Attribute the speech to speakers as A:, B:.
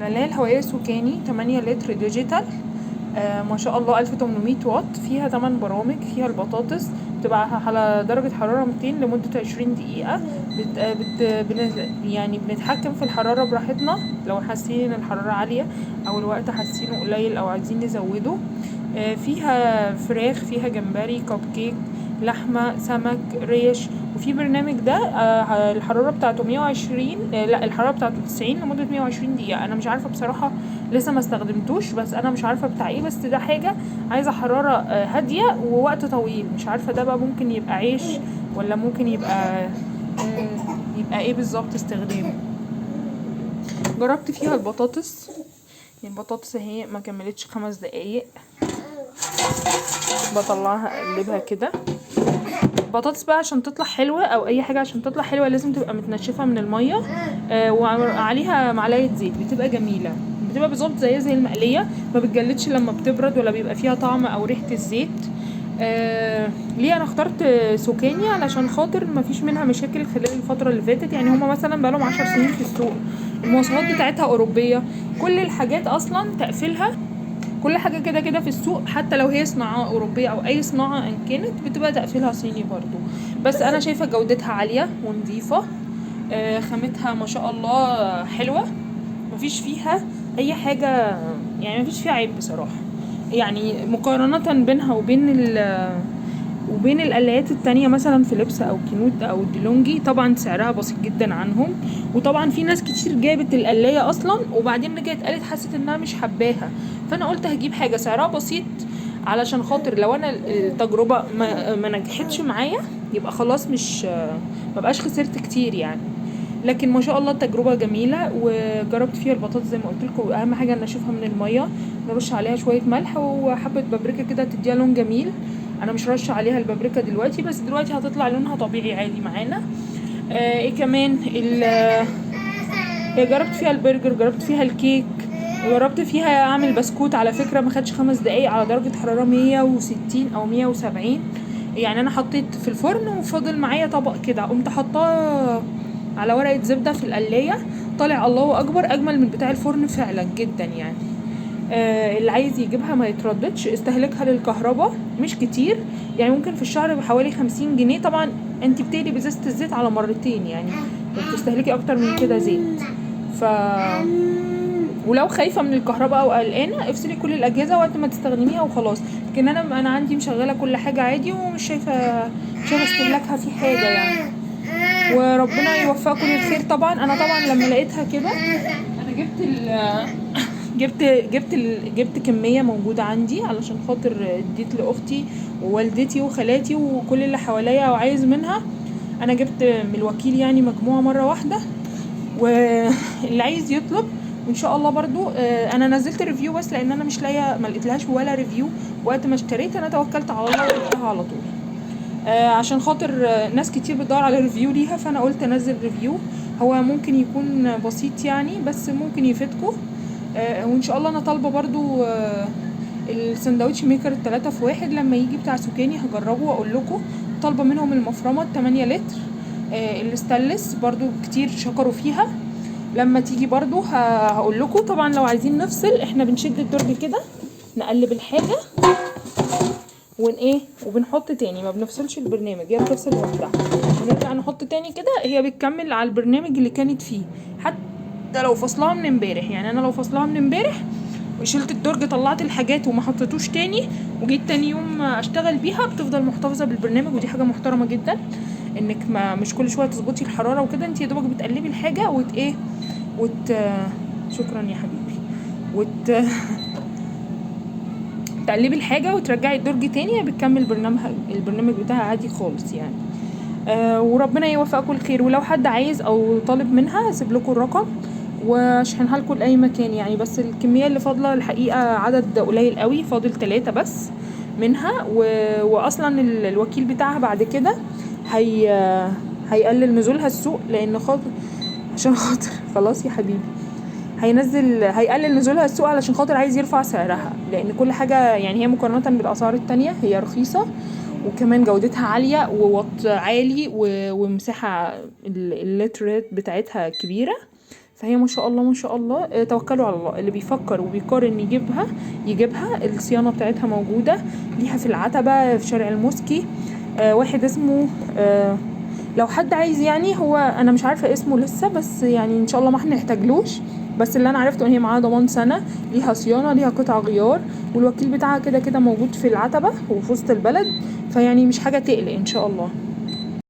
A: القلاية الهوائية سوكاني 8 لتر digital، ما شاء الله 1800 واط، فيها 8 برامج، فيها البطاطس بتبقى على درجة حرارة 200 لمدة 20 دقيقة. بت بت بن يعني بنتحكم في الحرارة براحتنا لو حاسين ان الحرارة عالية او الوقت حاسينه قليل او عايزين نزوده. فيها فراخ، فيها جمبري، كب كيك، لحمة، سمك، ريش. وفي برنامج ده الحرارة بتاعته 120، لا الحرارة بتاعته 90 لمدة 120 دقيقة. انا مش عارفة بصراحة، لسه ما استخدمتوش، بس انا مش عارفة بتاع ايه، بس ده حاجة عايزة حرارة هادية ووقت طويل. مش عارفة ده بقى ممكن يبقى عيش ولا ممكن يبقى ايه بالظبط استخدامه. جربت فيها البطاطس، البطاطس اهي ما كملتش 5 دقايق، بطلعها اقلبها كده. البطاطس بقى عشان تطلع حلوة او اي حاجة عشان تطلع حلوة لازم تبقى متنشفة من المية، وعليها معلقة زيت، بتبقى جميلة، بتبقى بالظبط زي المقلية، ما بتجلدش لما بتبرد ولا بيبقى فيها طعم او ريحة الزيت. ليه انا اخترت سوكاني؟ علشان خاطر ما فيش منها مشاكل خلال الفترة اللي فاتت، هما مثلا بقالهم 10 سنين في السوق، المواصفات بتاعتها أوروبية، كل الحاجات أصلا تقفيلها كل حاجة كده كده في السوق، حتى لو هي صناعة أوروبية أو أي صناعة إن كانت بتبقى تقفيلها صيني برضو. بس أنا شايفة جودتها عالية ونظيفة، خامتها ما شاء الله حلوة، مفيش فيها أي حاجة، مفيش فيها عيب بصراحة. مقارنة بينها وبين القلايات التانية مثلا فيليبس أو كينوود أو ديلونجي، طبعا سعرها بسيط جدا عنهم. وطبعا في ناس كتير جابت القلاية أصلا وبعدين رجعت قالت حست إنها مش حباها، فأنا قلت هجيب حاجة سعرها بسيط علشان خاطر لو أنا التجربة ما نجحتش معايا يبقى خلاص ما بقاش خسرت كتير. لكن ما شاء الله التجربة جميلة، وجربت فيها البطاطس زي ما قلت لكم. أهم حاجة إن أشوفها من المية، نرش عليها شوية ملح وحبة بابريكا كده تديها لون جميل. أنا مش رشه عليها البابريكا دلوقتي، بس دلوقتي هتطلع لونها طبيعي عادي معانا. إيه كمان؟ جربت فيها البرجر، جربت فيها الكيك، جربت فيها أعمل بسكوت. على فكرة ما خدش 5 دقايق على درجة حرارة 160 أو 170، أنا حطيت في الفرن وفضل معايا طبق كده، قمت حطاه على ورقة زبدة في القلاية، طالع الله أكبر، أجمل من بتاع الفرن فعلا جدا. اللي عايز يجيبها ما يترددش، استهلاكها للكهرباء مش كتير، ممكن في الشهر بحوالي 50 جنيه. طبعا انت بتقلي بزازة الزيت على مرتين، وبتستهلكي اكتر من كده زيت. ولو خايفة من الكهرباء او قلقانة افصلي كل الاجهزة وقت ما تستخدميها وخلاص. لكن انا عندي مشغلة كل حاجة عادي ومش شايفة استهلاكها في حاجة. وربنا يوفقكم للخير. طبعا انا لما لقيتها كده انا جبت كمية موجودة عندي علشان خاطر اديت لاختي ووالدتي وخالاتي وكل اللي حواليا وعايز منها. انا جبت من الوكيل مجموعة مرة واحدة، واللي عايز يطلب وان شاء الله برضو، انا نزلت review بس لان انا مش لاقيه، ما لقيتلهاش ولا review وقت ما اشتريت. انا توكلت على الله وجبتها على طول، عشان خاطر ناس كتير بتدور على review ليها، فانا قلت انزل review. هو ممكن يكون بسيط بس ممكن يفيدكم. وان شاء الله انا طالبه برضو، السندوتش maker التلاتة في واحد لما يجي بتاع سوكاني هجربه واقول لكم. طالبه منهم المفرمه التمانية لتر، الستانلس برضو كتير شكروا فيها، لما تيجي برضو هقول لكم. طبعا لو عايزين نفصل احنا بنشد الدرج كده، نقلب الحاجه ون ايه وبنحط تاني، ما بنفصلش البرنامج، هي بتفصل لوحدها، ونرجع نحط تاني كده، هي بتكمل على البرنامج اللي كانت فيه حتى لو فصلها من امبارح. انا لو فصلها من امبارح وشلت الدرج طلعت الحاجات وما حطيتوش تاني وجيت تاني يوم اشتغل بيها بتفضل محتفظه بالبرنامج، ودي حاجه محترمه جدا انك ما مش كل شويه تظبطي الحراره وكده، انت يا دوبك بتقلبي الحاجه وت ايه وت شكرا يا حبيبي، وت تقلبي الحاجه وترجعي الدرج تاني، بتكمل البرنامج بتاعها عادي خالص. وربنا يوفقكم الخير. ولو حد عايز او طالب منها هسيب لكم الرقم واشحنها لكم لاي مكان بس الكميه اللي فاضله الحقيقه عدد قليل قوي، فاضل 3 بس منها، واصلا الوكيل بتاعها بعد كده هيقلل نزولها السوق، لان خاطر عشان خاطر خلاص يا حبيبي هيقلل نزولها السوق علشان خاطر عايز يرفع سعرها، لان كل حاجه هي مقارنه بالاسعار التانية هي رخيصه وكمان جودتها عاليه ووات عالي ومساحه اللترات بتاعتها كبيره، فهي ما شاء الله ما شاء الله، توكلوا على الله. اللي بيفكر وبيقارن يجيبها يجيبها، الصيانة بتاعتها موجودة ليها في العتبة في شارع الموسكي. واحد اسمه لو حد عايز يعني، هو انا مش عارفه اسمه لسه، بس يعني ان شاء الله ما هنحتاجلوش، بس اللي انا عرفته ان هي معاها ضمان سنة، ليها صيانة، ليها قطع غيار، والوكيل بتاعها كده كده موجود في العتبة وفي وسط البلد، فيعني مش حاجة تقلق ان شاء الله.